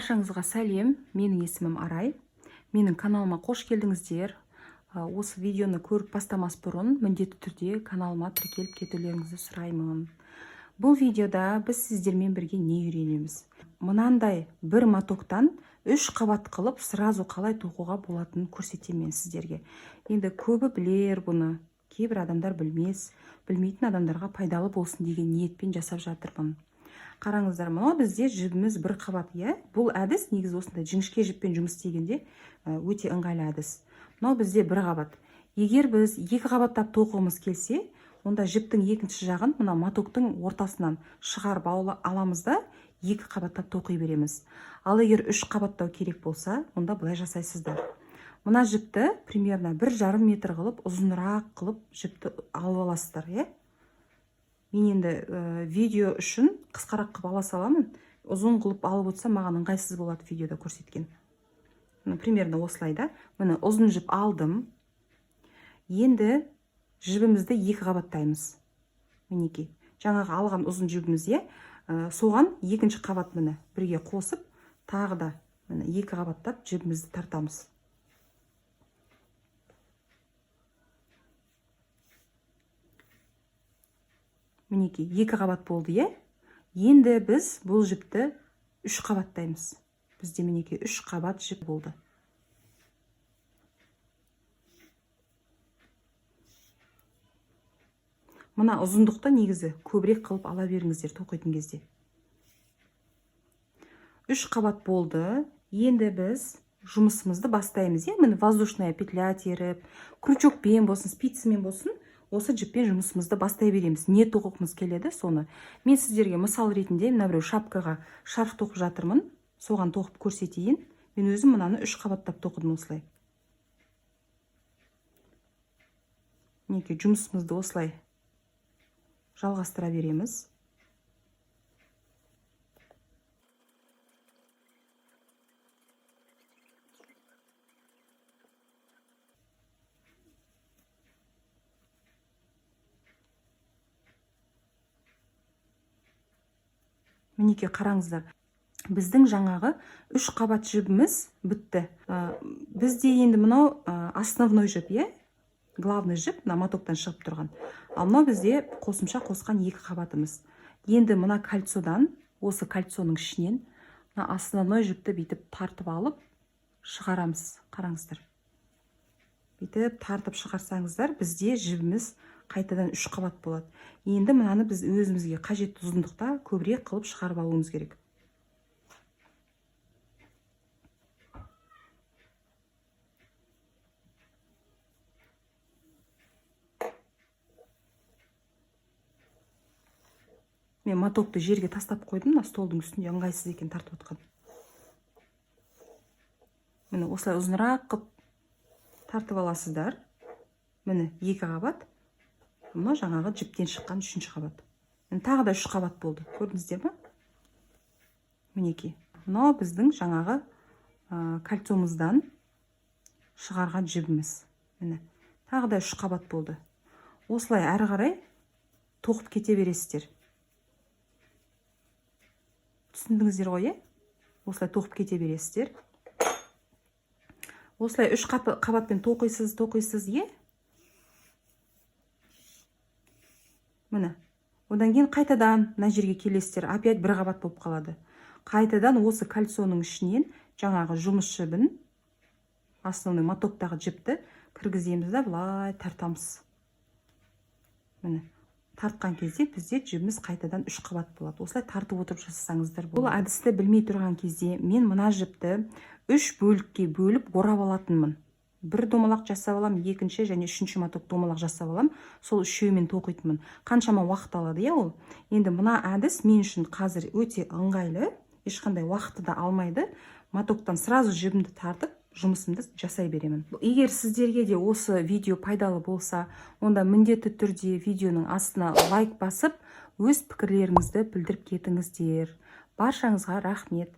Баршаңызға сәлем! Менің есімім Арай. Менің каналыма қош келдіңіздер. Осы видеоны көріп бастамас бұрын міндетті түрде каналыма тіркеліп кетулеріңізді сұраймын. Бұл видеода біз сіздермен бірге не үйренеміз? Мынандай бір мотоктан үш қабат қылып сразу қалай тоқуға болатынын көрсетемін мен сіздерге. Енді көбі білер бұны, кейбір адамдар білмес. Білмейтін адамдарға пайдалы болсын деген ниетпен жасап жатырмын. Қараңыздар, мынау бізде жібіміз бір қабат, иә? Бұл әдіс негізі осындай жіңішке жіппен жұмыс істегенде өте ыңғайлы әдіс. Мынау бізде бір қабат. Егер біз екі қабаттап тоқығымыз келсе, онда жіптің екінші жағын мына мотоктың ортасынан шығарып аламыз да, екі қабаттап тоқи береміз. Ал егер үш қабаттау керек болса, онда былай жасайсыздар. Мына жіпті примерно 1,5 метр қылып, ұзынырақ қылып жіпті алып аласыздар, иә? Мен енді видео үшін қысқарақ қылып ала саламын. Ұзын қылып алып отырсам, маған ыңғайсыз болады видеода көрсеткен. Міне, примерно осылай да. Міне, ұзын жіп алдым. Енді жібімізді екі қабаттаймыз. Мінекей, жаңағы алған ұзын жібіміз, иә, соған екінші қабат, міне, бірге қосып, тағы да, міне, екі қабаттап жібімізді тартамыз. Мінекей, екі қабат болды, иә? Енді біз бұл жіпті үш қабаттаймыз. Бізде, мінекей, үш қабат жіп болды. Мына ұзындықты негізі көбірек қылып ала беріңіздер тоқитын кезде. Үш қабат болды. Енді біз жұмысымызды бастаймыз, иә? Міне, воздушная петля теріп, крючокпен болсын, спицамен болсын, осы жіппен жұмысымызды бастай береміз. Не тоқығымыз келеді, соны. Мен сіздерге мысал ретінде мына біреу шапкаға шарф тоқып жатырмын, соған тоқып көрсетейін. Мен өзім мынаны үш қабаттап тоқыдым осылай. Мінекей, жұмысымызды осылай жалғастыра береміз. Мінекей, қараңыздар, біздің жаңағы үш қабат жібіміз бітті. Бізде енді мынау основной жіп, иә, главный жіп, мына мотоктан шығып тұрған. Ал мынау бізде қосымша қосқан екі қабатымыз. Енді мына кольцодан, осы кольцоның ішінен мына основной жіпті бүйтіп тартып алып шығарамыз. Қараңыздар, бүйтіп тартып шығарсаңыздар, бізде жібіміз қайтадан үш қабат болады. Енді мынаны біз өзімізге қажетті ұзындықта көбірек қылып шығарып алуымыз керек. Мен мотокты жерге тастап қойдым, мына столдың үстінде ыңғайсыз екен тартып отқан. Міне, осылай ұзынырақ қылып тартып аласыздар. Міне, екі қабат. Мынау жаңағы жіптен шыққан үшінші қабат. Міне, тағы да үш қабат болды, көрдіңіздер ма? Мінекей, мынау біздің жаңағы кольцомыздан шығарған жібіміз. Міне, тағы да үш қабат болды. Осылай әрі қарай тоқып кете бересіздер. Түсіндіңіздер ғой, иә? Осылай тоқып кете бересіздер. Осылай үш қабатпен тоқисыз, тоқисыз, иә? Міне, одан кейін қайтадан мына жерге келесіздер, опять бір қабат болып қалады. Қайтадан осы кольцоның ішінен жаңағы жұмыс жібін, основной мотоктағы жіпті кіргіземіз да, былай тартамыз. Міне, тартқан кезде бізде жібіміз қайтадан үш қабат болады. Осылай тартып отырып жасасаңыздар болады. Бұл әдісті білмей тұрған кезде мен мына жіпті үш бөлікке бөліп орап алатынмын. Бір домалақ жасап аламын, екінші және үшінші моток домалақ жасап аламын, сол үшеуімен тоқитынмын. Қаншама уақыт алады, иә, ол? Енді мына әдіс мен үшін қазір өте ыңғайлы, ешқандай уақытты да алмайды. Мотоктан сразу жібімді тартып, жұмысымды жасай беремін. Егер сіздерге де осы видео пайдалы болса, онда міндетті түрде видеоның астына лайк басып, өз пікірлеріңізді білдіріп кетіңіздер. Баршаңызға рахмет.